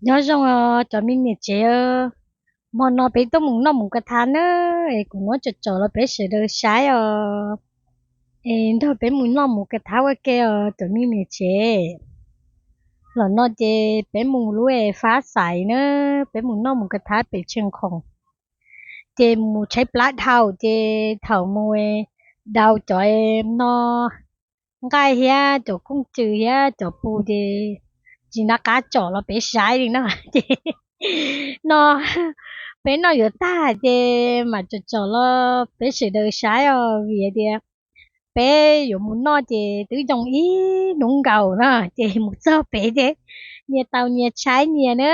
Nyob zoo os cov me niam tsev, hmo no peb tuaj mus noj mus ka thav na, es kuv muab tsom tsom los peb sawv daws saib os. Es nrog peb mus noj mus ka thav ua ke os cov me niam tsev. Los no ces peb mus lub es Fab Xaiv na, peb mus noj mus ka thav pem Tsheej Khoom. Ces mus tshaib plab dhau ces thaum mus dau cov no nqaij thiab cov kooj cws thiab cov pus ces tsis nco qab tsom los peb saib li no. Ces no peb noj yuav tag ces mam tsom tsom los peb sawv daws saib os, vim tias peb yuav mus noj ces twb yoo ib hnub nkaus no, ces mus txog pem ces nyias tau nyias tshaib nyias na.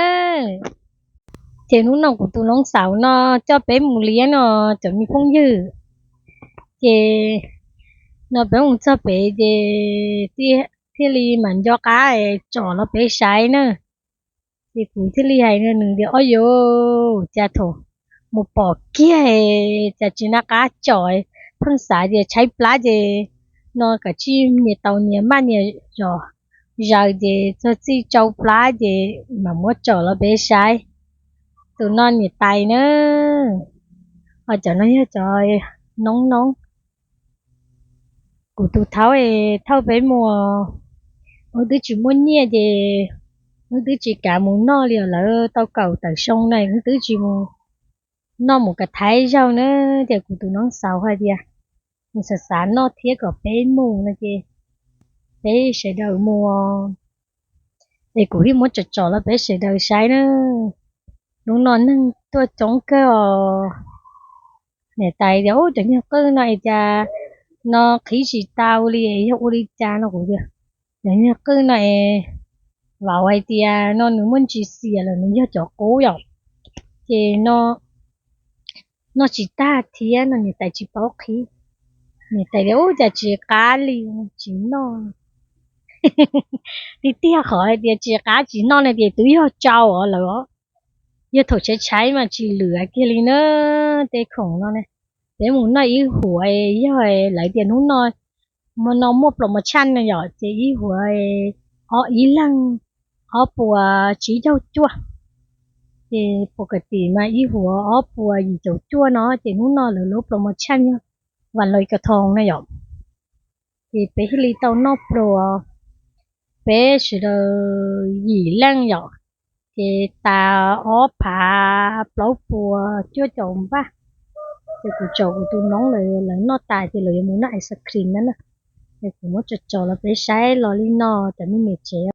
Ces hnub no kuv tus noov xauv no coj peb mus liab no cov me phooj ywg. Ces no peb mus txog pem ces thiaj li mam nco qab tsom los peb saib na. Ces kuv thiaj li hais rau nws tias, ob yuv, cas thaum mus pom kiag cas tsis nco qab tsom, pheej xav tias tshaib plab ces no kav tsij nyias tau nyias maj nyias zom zaws ces txog txij tsau plab ces mam muab tsom los peb saib. Tus no niam tais na, ho cov no yog cov noob noob. Kuv tus thaub es thauj peb mus, wb twb tsis muaj nyiaj ces wb twb tsis kav mus noj li os, lawv tau kaum tawm xyoo na wb twb tsis mus noj mus ka thav zaug na. Ces kuv tus noov xauv hais tias nws xav xav noj thiab kom peb mus no ces peb sawv daws mus. Es kuv thiaj muab tsom tsom los peb sawv daws saib na. Hnub no neeg tuaj coob kawg os. Niam tais tias, ub, cov nyuag qwj no es cas no qhib tsis tau li, yog ua li cas no? Kuv tias, cov nyuag qwj no es vauv hais tias no nws muaj ntsis xiam lawm, nws yog cov qub yom, ces no noj tsis tag thiab no, niam tais tsis paub qhib. Niam tais tias, ub, cas tsis qab li, tsis noj. Tiag tiag qhov hais tias tsis qab tsis noj no ces twb yog tsau os lawm os. Yog thaum tshaib tshaib mas tsis lwam kiag li na. Tej khoom no ne, peb mus noj ib huav, yog lawv tias hnub no, hmo no muaj promotion no yom, ces ib huav ob ib leeg ob puas tsib caug cuaj. Ces pus kam tim mas ib huav ob puas yim caum cuaj no, ces hnub no lawv lub promotion yog vas lawv cov thoom na yom. Ces peb thiaj li tau noj pluas, peb sawv daws yim leej yom, ces tas ob phav plaub puas cuaj caum npaj. Ces kuv tsom kuv tus noob lawv, lawv noj tas ces lawv yuav mus noj ice cream na na. Ces kuv muab tsom tsom los peb saib los li no cov me niam tsev.